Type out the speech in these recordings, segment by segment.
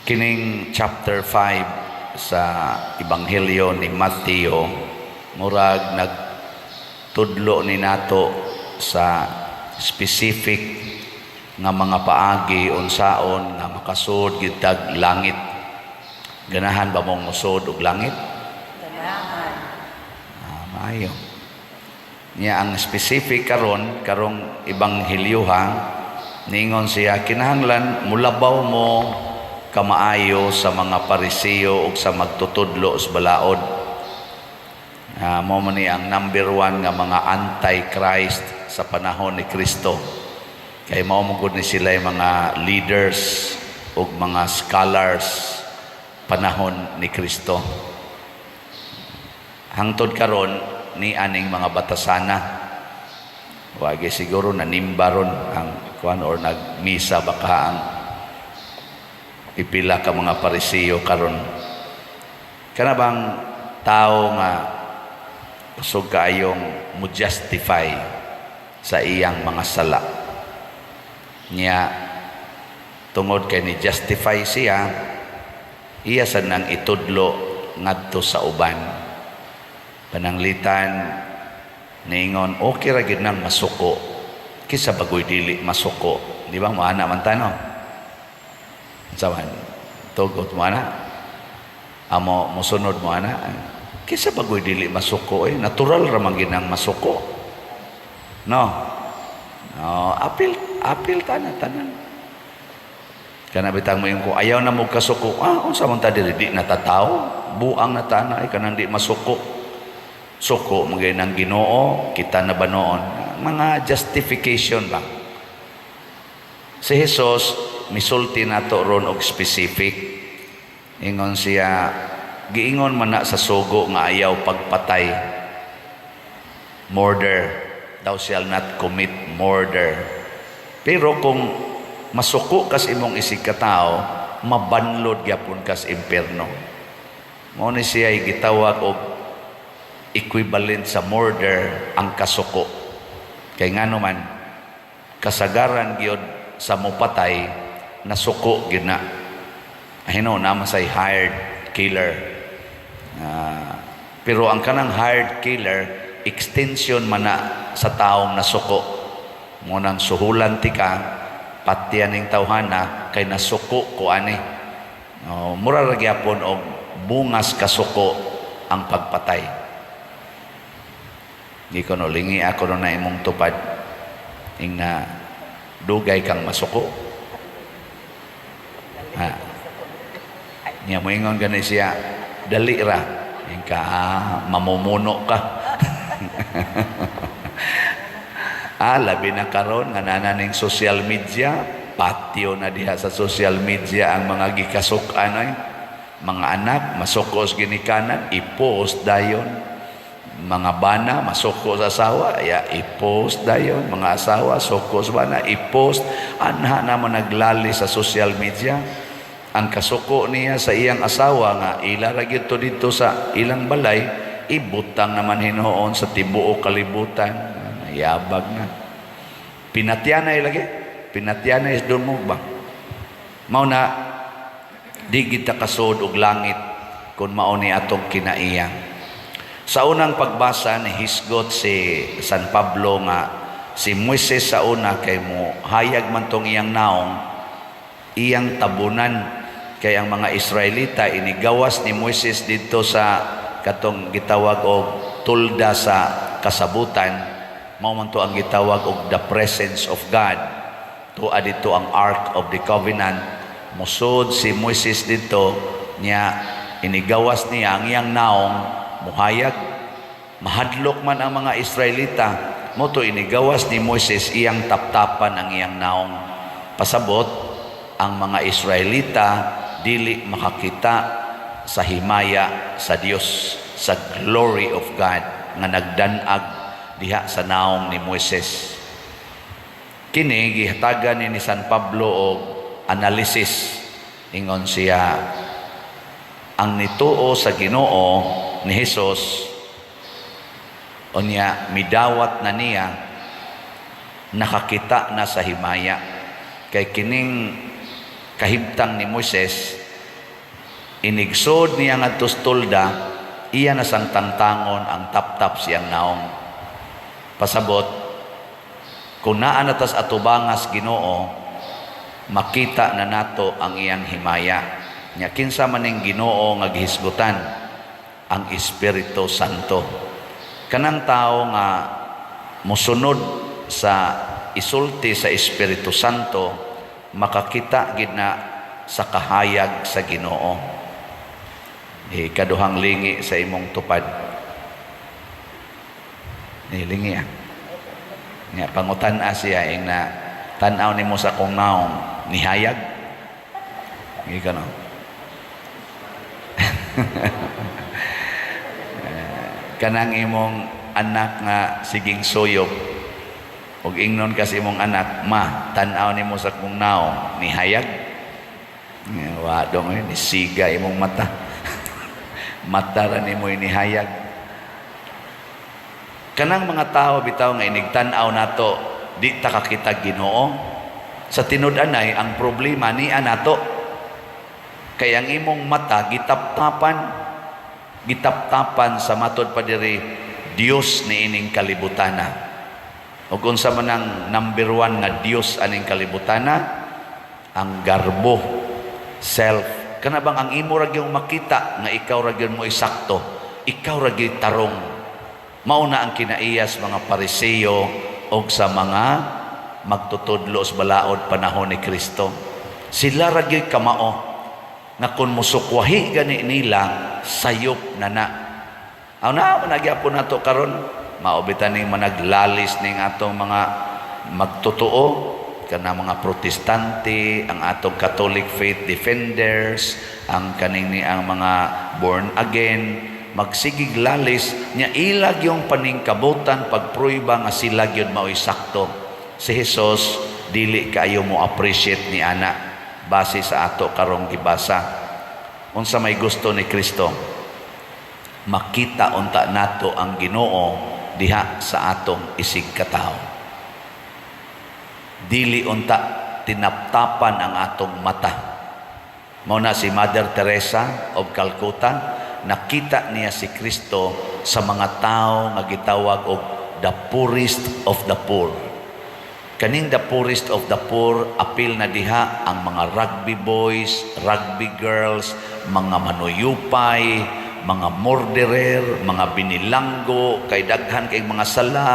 Kining chapter 5 sa Ebanghelyo ni Mateo, murag nagtudlo ni nato sa specific nga mga paagi unsaon nga makasud gyud tag langit. Ganahan ba mong musod og langit? Ganahan. Ah, maayo. Niya ang specific karon, karong ebanghelyoha, ningon siya kinahanglan mulabaw mo kamaayo sa mga Pariseo ug sa magtutudlo sa balaod. Mao man ni ang number one nga mga anti-Christ sa panahon ni Kristo. Kay mao man gud ni sila yung mga leaders ug mga scholars panahon ni Kristo. Hangtod karon ni aning mga batasana. Wagi siguro nanimba ron ang kuan or nagmisa baka ang pipila ka mga Parisiyo karon. Kana bang tao nga kusog kaayong mo justify sa iyang mga sala. Niya tungod kay ni justify siya, iya sa nang itudlo ngadto sa uban. Pananglitan niingon, okay ra gyud nang masuko kisa bagoy dili masuko. Di ba moana man ta, no? Unsa man tugot mo ana? Amo mosunod mo ana? Kisa bagoy dili masuko eh, natural ra man gyud nang masuko. No? No, apil apil tanan tanan. Kana bitang mo yung ko ayaw na mo kasuko. Ah, unsa man ta diri, di natatao? Buang na tana ay kanang di masuko. Suko man gyud ng Ginoo, kita na ba noon? Mga justification ba? Si Jesus misulti nato ron og specific. Ingon siya, giingon man na sa sugo nga ayaw pagpatay. Murder. Thou shall not commit murder. Pero kung masuko kas imong isig katao, mabanlod gyapon kas impierno. Mao ni siya gitawag og equivalent sa murder ang kasuko. Kay ngano man, kasagaran gyud sa mopatay nasuko gyud na. Hino naman say hired killer. Pero ang kanang hired killer, extension man na sa taong nasuko. Mo nang suhulan ti ka, patyan ning tawhana kay nasuko ko ani. Oh, mura ra gyapon og bungas kasuko ang pagpatay. Di ko no lingi ako no na imong tupad ing na dugay kang masuko. Ha. Niya moingon gani siya, dali ra. Ing ka, ah, mamumuno ka. Labi na karon nga naa ning social media, patio na diha sa social media ang mga gikasuk-an ay. Mga anak masuko sa ginikanan, i-post dayon. Mga bana masuko sa asawa, ya i-post dayon. Mga asawa suko sa bana, i-post. Anha naman naglali sa social media. Ang kasuko niya sa iyang asawa nga ila ra gyud to didto sa ilang balay, ibutang naman hinuon sa tibuok kalibutan. Yabag na. Pinatyanay lagi. Pinatyanay doon mo ba? Mao na di kita kasud og langit kung mao ni atong kinaiya. Sa unang pagbasa ni hisgot si San Pablo nga si Moises sa una kay mo hayag man tong iyang naong, iyang tabunan, kay ang mga Israelita inigawas ni Moises didto sa katong gitawag og tolda sa kasabutan. Mao man to ang gitawag og the presence of God. Tua didto ang Ark of the Covenant. Musod si Moises didto niya, inigawas niya ang iyang naong, muhayag, mahadlok man ang mga Israelita. Mo to inigawas ni Moises, iyang taptapan ang iyang naong, pasabot ang mga Israelita dili makakita sa himaya sa Dios, sa glory of God nga nagdanag diha sa naong ni Moises. Kini gihatagan ni San Pablo og analysis. Ingon siya, ang nituo sa Ginoo ni Hesus unya midawat na niya, nakakita na sa himaya, kay kining kahimtang ni Moises. Inigsod niya ngadto sa tolda, iya na sang tangtangon ang taptap siyang naong. Pasabot, kung naa na tas atubangas Ginoo, makita na nato ang iyang himaya. Nya kinsa man ning Ginoo nga gihisgutan? Ang Espiritu Santo. Kanang tao nga mosunod sa isulti sa Espiritu Santo, makakita gid na sa kahayag sa Ginoo. Eh, kaduhang lingi sa imong tupad. Eh, lingi ah. Nga pangutan-a siya ing na tan-aw nimo sa akong naong, nihayag. Hindi ka, no? Kanang imong anak nga siging suyop ug ingnon kasi imong anak, "Ma, tan-aw nimo sa akong naong, nihayag." Wa dong eh, nisiga imong mata. Mata ra nimo nihayag. Kanang mga tao bitaw nga inigtan-aw nato, di ta kakita Ginoo. Sa tinud-anay, ang problema niya nato. Kay ang imong mata gitaptapan, gitaptapan sa, matod pa diri, Dios niining kalibutana. Ug unsa man ang number one nga Dios aning kalibutana? Ang garbo, self. Kana bang ang imo ra gyud makita nga ikaw ra gyud mo isakto, ikaw ra gyud tarong. Mao na ang kinaiyas mga Pariseo og sa mga magtutudlo sa balaod panahon ni Kristo. Sila ra gyud kamao nga kung musukwahi gani nila, sayop na na. Aw na nagyapon nato karon, mao bitan ning managlalis ning atong mga magtotoo kana mga Protestante, ang atong Catholic faith defenders, ang kaning ni ang mga born again, magsigig lalis nya ilag yung paningkabutan pagpruiba nga sila gyud mao'y sakto. Si Jesus dili kaayo mo appreciate ni ana base sa ato karong gibasa. Unsa may gusto ni Kristo? Makita unta nato ang Ginoo diha sa atong isig katawo. Dili unta tinaptapan ang atong mata. Mao na si Mother Teresa of Calcutta, nakita niya si Kristo sa mga tao nga gitawag og the poorest of the poor. Kaning the poorest of the poor, apil na diha ang mga rugby boys, rugby girls, mga manuyupay, mga murderer, mga binilanggo, kay daghan kay mga sala,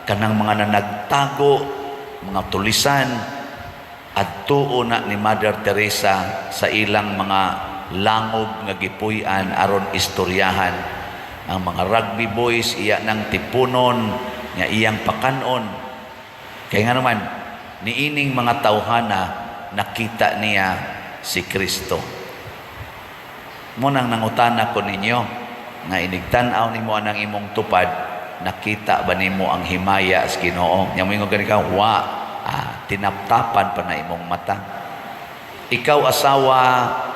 kanang mga nanagtago, mga tulisan, adtuo na ni Mother Teresa sa ilang mga langob nga gipuy-an aron istoryahan. Ang mga rugby boys, iya nang tipunon nga iyang pakanon. Kay nga naman, niining mga tawhana nakita niya si Kristo. Mao nang nangutana ko ninyo nga inigtan-aw nimo anang imong tupad, nakita ba nimo ang himaya sa Ginoo? Nya moingon gani ka, "Wa." Ah, tinaptapan pa na imong mata. Ikaw asawa,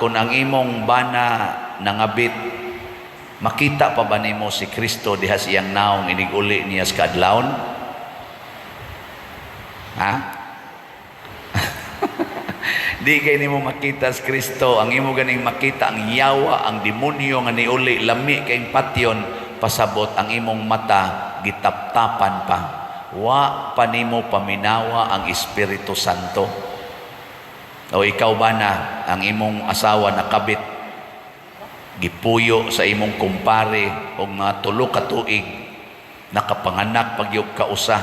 kung ang imong bana nangabit, makita pa ba nimo si Kristo diha sa iyang naong inig-uli niya sa kaadlawon? Ha? Di kay nimo makita si Kristo, ang imo ganing makita ang yawa, ang demonyo nga niuli, lami kay patyon. Pasabot, ang imong mata gitaptapan pa. Wa pa nimo paminawa ang Espiritu Santo. O ikaw ba na ang imong asawa nakabit, gipuyo sa imong kumpare og mga 3 ka tuig, nakapanganak pagyog kausa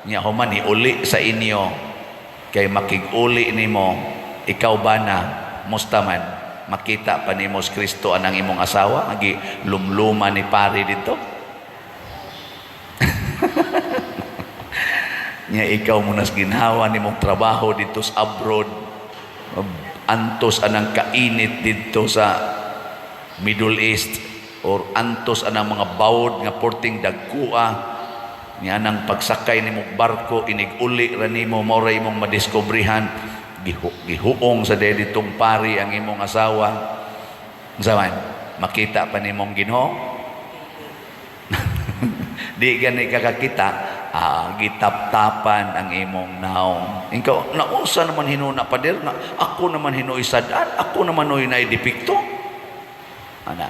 niya, human uli sa inyo kay makig-uli nimo, ikaw ba na, musta man, makita pa nimo si Kristo anang imong asawa agi lumluma ni pare dito niya? Ikaw mo nas ginhawa nimong trabaho dito sa abroad, antos anang kainit dito sa Middle East or antos anang mga bawod nga porting dagkua niya, anang pagsakay nimo barko, inig-uli ra nimo, mao ra imong madiskobrehan gihuong sa ditong pari ang imong asawa. Unsa man, makita pa nimong Ginoo? Di gani ka kakita. Ah, gitaptapan ang imong naong. Ikaw, nausa naman hinuna, pader, nga ako naman hinuy sad-an, ako naman huy naay depekto. Ana.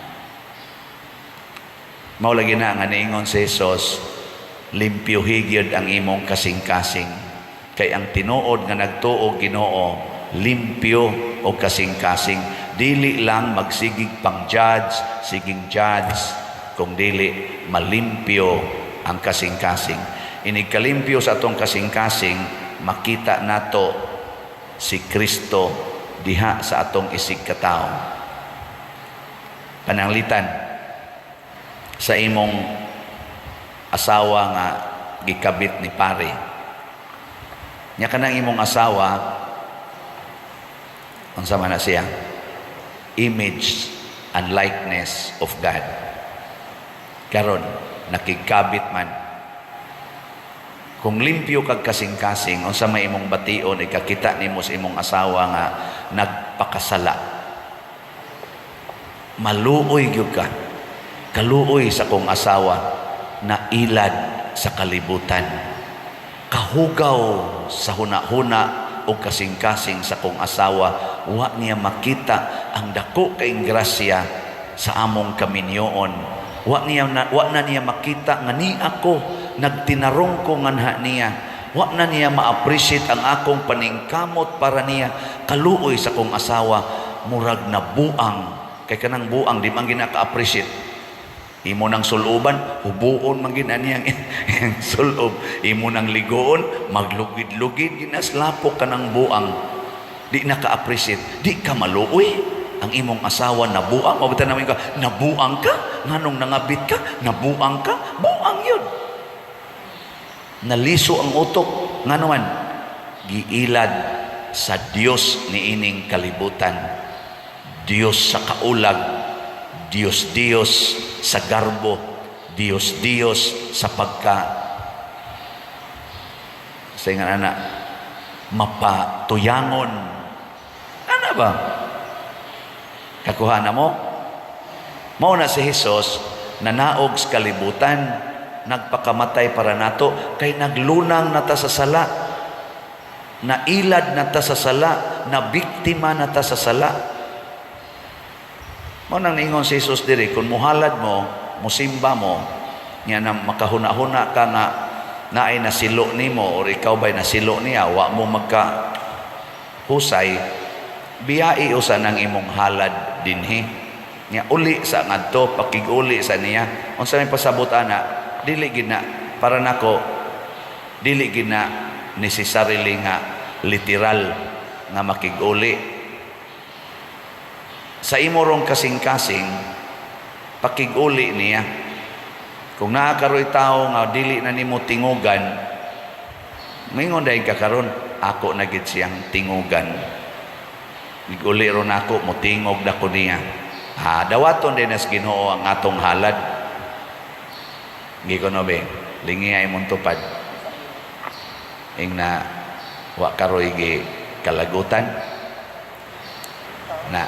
Mao lagi na nga niingon si Jesus, limpyuhi gyud ang imong kasing-kasing. Kay ang tinuod nga nagtuo Ginoo, limpyo o kasing-kasing. Dili lang magsigig pang judge, siging judge, kung dili malimpyo ang kasing-kasing. Inig kalimpyo sa atong kasing-kasing, makita nato si Kristo diha sa atong isig katao. Pananglitan sa imong asawa nga gikabit ni pare. Nya kanang imong asawa, unsa man na siya? Image and likeness of God. Karon nakigkabit man. Kung limpyo kag kasing-kasing, unsa may imong bation ikakita nimo sa imong asawa nga nagpakasala? Maluoy gyud ka. Kaluoy sa kong asawa na ilad sa kalibutan. Kahugaw sa huna-huna o kasing-kasing sa kong asawa, wa niya makita ang dako kay grasya sa among kaminyoon. Wa na niya makita nga ni ako nagtinarong ko nganha niya. Wa na niya ma-appreciate ang akong paningkamot para niya. Kaluoy sa kong asawa, murag na buang. Kay kanang buang di man ginaka-appreciate. Imo nang suluban, hubuon man gid niyang sulob. Imo nang ligoon, maglugid-lugid ginaslapok ka ng buang. Di na ka-appreciate, di ka maluoy. Ang imong asawa nabuang, mabutan namin ka, nabuang ka, nganong nangabit ka, nabuang ka, buang yun. Naliso ang utok, ngano man, giilad sa Dios niining kalibutan. Dios sa kaulag, Dios Dios sa garbo, Dios Dios sa pagka sa nga ana mapatuyangon. Ana ba? Kakuha na mo? Mao na si Jesus nanaog sa kalibutan, nagpakamatay para nato kay naglunang nata sa sala, nailad nata sa sala, na biktima nata sa sala. Mao nang niingon si Jesus diri, kung muhalad mo, musimba mo, nya na makahuna-huna ka nga naay nasilo nimo or ikaw ba'y nasilo niya, wa mo magka husay, biyai usa ng imong halad dinhi. Nya uli sa ngadto, pakig-uli sa niya. Unsa may pasabot ana, dili gid na para nako, dili gid na necessarily nga literal nga makig-uli. Sa imo rong kasing-kasing, pakig-uli niya. Kung naa karoy tao nga dili na nimo tingugan, mingon dahil ka karon, ako na gid siyang tingugan. Guli ron ako, motingog na ko niya. Ah, dawaton din as Ginoo ang atong halad. Giko no be, lingi ay mong tupad. Ing na wa karoy gi kalagutan. Na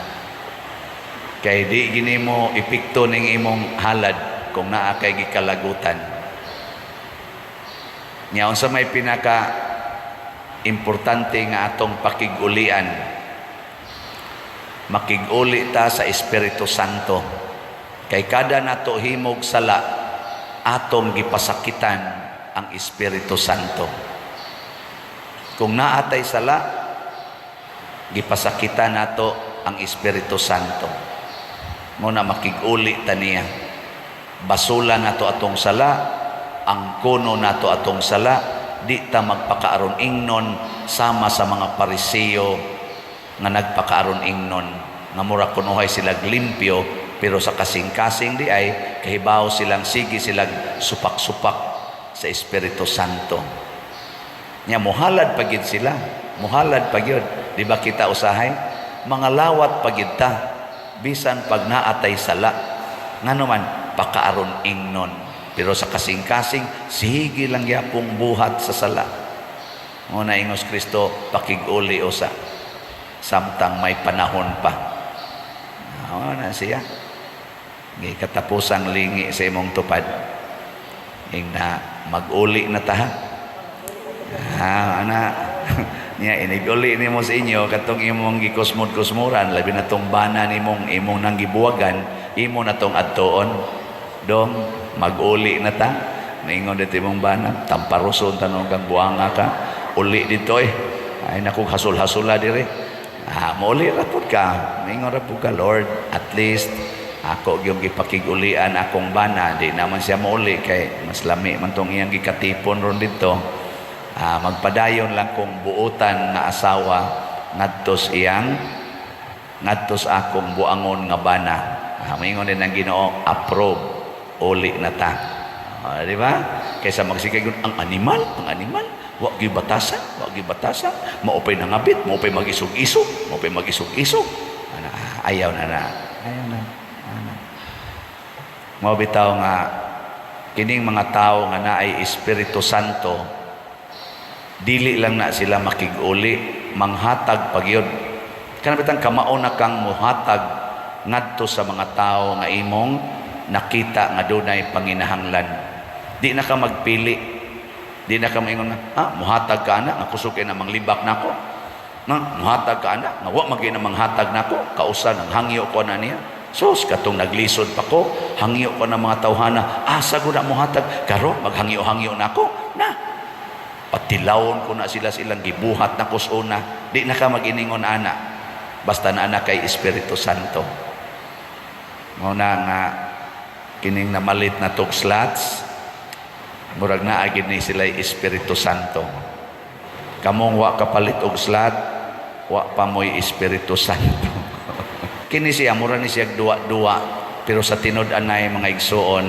kay di gini mo epekto ning imong halad kung naa kay gikalagutan. Nya unsa may pinaka importante nga atong pakig-ulian? Makig-uli ta sa Espiritu Santo. Kay kada nato himog sala, atong gipasakitan ang Espiritu Santo. Kung naatay sala, gipasakitan nato ang Espiritu Santo. Mo na makig-uli ta niya. Basula nato atong sala, ang kuno nato atong sala, di ta magpakaaron ingnon sama sa mga Pariseo nga nagpakaaron ingnon nga mura kunuhay sila limpyo, pero sa kasing-kasing di ay kahibaw silang sige silang supak-supak sa Espiritu Santo. Nya muhalad pagid sila, muhalad pagyud. Di ba kita usahay mga lawat pagid ta bisan pag naatay sala? Ngano man, pakaaron ingnon, pero sa kasing-kasing sige lang yapong buhat sa sala. Mo na ingos Kristo, pakig-uli usa samtang may panahon pa. Mao na siya. Gi katapusang lingi sa imong tupad. Ing na mag-uli na ta. Ah, ana. Nya inig-uli nimo sa inyo katong imong gikusmod-kusmuran, labi na tong bana nimong imong nang gibuwagan. Imo na tong adtuon. Dong, mag-uli na ta. Maingon dito imong bana, tamparuson tanong kang buanga ka. Uli dito eh. Ay naku, hasol-hasula dire. Ah, mauli ra pud ka. Maingon ra pud ka, "Lord, at least ako gyud gipakig-ulian akong bana." Di naman siya mauli kay mas lami man tong iyang gikatipon ron dito. Ah, magpadayon lang kong buotan nga asawa ngadto sa akong buangon nga bana. Ah, maingon din ang Ginoo, "Approve, uli na ta." Ah, di ba? Kaysa magsigay ang animal, wa gyud batasan, wa gyud batasan, maupay nangabit, maupay mag-isog-isog, maupay mag-isog-isog. Ana, ayaw na na. Ayaw na. Ana. Mao bitaw nga kining mga tao nga naay Espiritu Santo, dili lang na sila makig-uli, manghatag pagyud. Kana bitang kamao na kang muhatag ngadto sa mga tao nga imong nakita nga dunay panginahanglan. Di na ka magpili. Di na ka maingon nga, "Ah, muhatag ka ana, nga kusog kay na manglibak nako. Na, muhatag ka ana, nga wa magyud na manghatag nako, kausa nang hangyo ko na niya. Sus, katong naglisod pa ko, hangyo ko ng mga tawhana, asa ko na muhatag, karon maghangyo-hangyo nako." Na, patilawon ko na sila silang gibuhat na kusuna. Di na ka mag-iningon ana. Basta na ana kay Espiritu Santo. Mao na nga kining namalit na tog slots, murag naa gid ni sila Espiritu Santo. Kamong wa kapalit og slot, wa pa mo'y Espiritu Santo. Kini siya, mura ni siya duwa-duwa, pero sa tinud-anay, mga igsuon,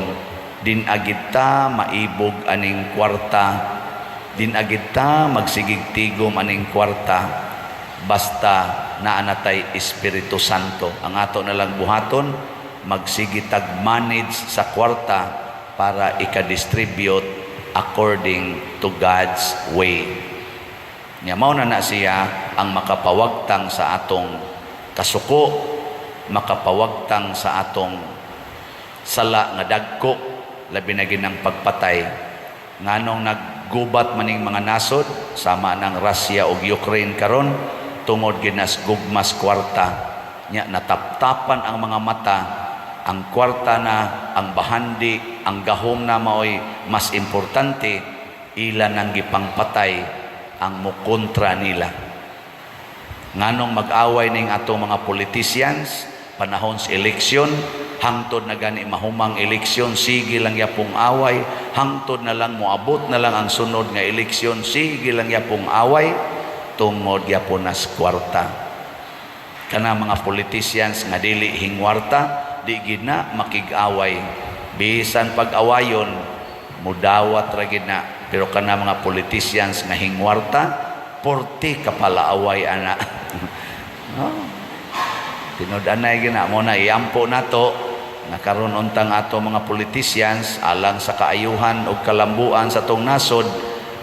din agid ta maibog aning kwarta, din agid ta magsigig tigom aning kwarta, basta naa na tay Espiritu Santo. Ang ato na lang buhaton, magsige tag manage sa kwarta para ika-distribute according to God's way. Nya mao na na siya ang makapawagtang sa atong kasuko, makapawagtang sa atong sala nga dagko, labi na ginang pagpatay. Nganong naggubat maning mga nasod sama ng Russia ug Ukraine karon? Tungod ginas gugmas kwarta. Nya nataptapan ang mga mata, ang kwarta na, ang bahandi, ang gahom na maoy mas importante, ila nang gipangpatay ang mukontra nila. Nganong mag-away ning atong mga politicians panahon sa eleksyon, hangtod na gani mahumang eleksyon, sige lang yapong away, hangtod na lang moabot na lang ang sunod nga eleksyon, sige lang yapong away? Tungod yapon nas kwarta. Kana mga politicians nga dili hingwarta, di gid na makig-away. Bisan pag-awayon, mudawat ra gid na. Pero kana mga politicians nga hingwarta, porte kapalaaway ana. No? Tinud-anay gina mo na iampo nato nga karon untang ato mga politicians, alang sa kaayuhan ug kalambuan sa atong nasod,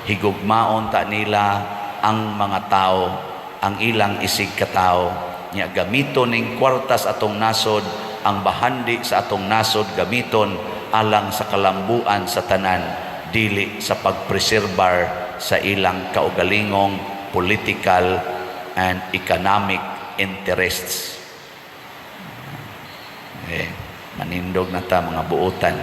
higugmaon ta nila ang mga tao, ang ilang isig katao. Nya gamiton ning kwartas atong nasod, ang bahandi sa atong nasod, gamiton alang sa kalambuan sa tanan, dili sa pagpreserbar sa ilang kaugalingong political and economic interests. Eh, manindog na ta, mga buutan.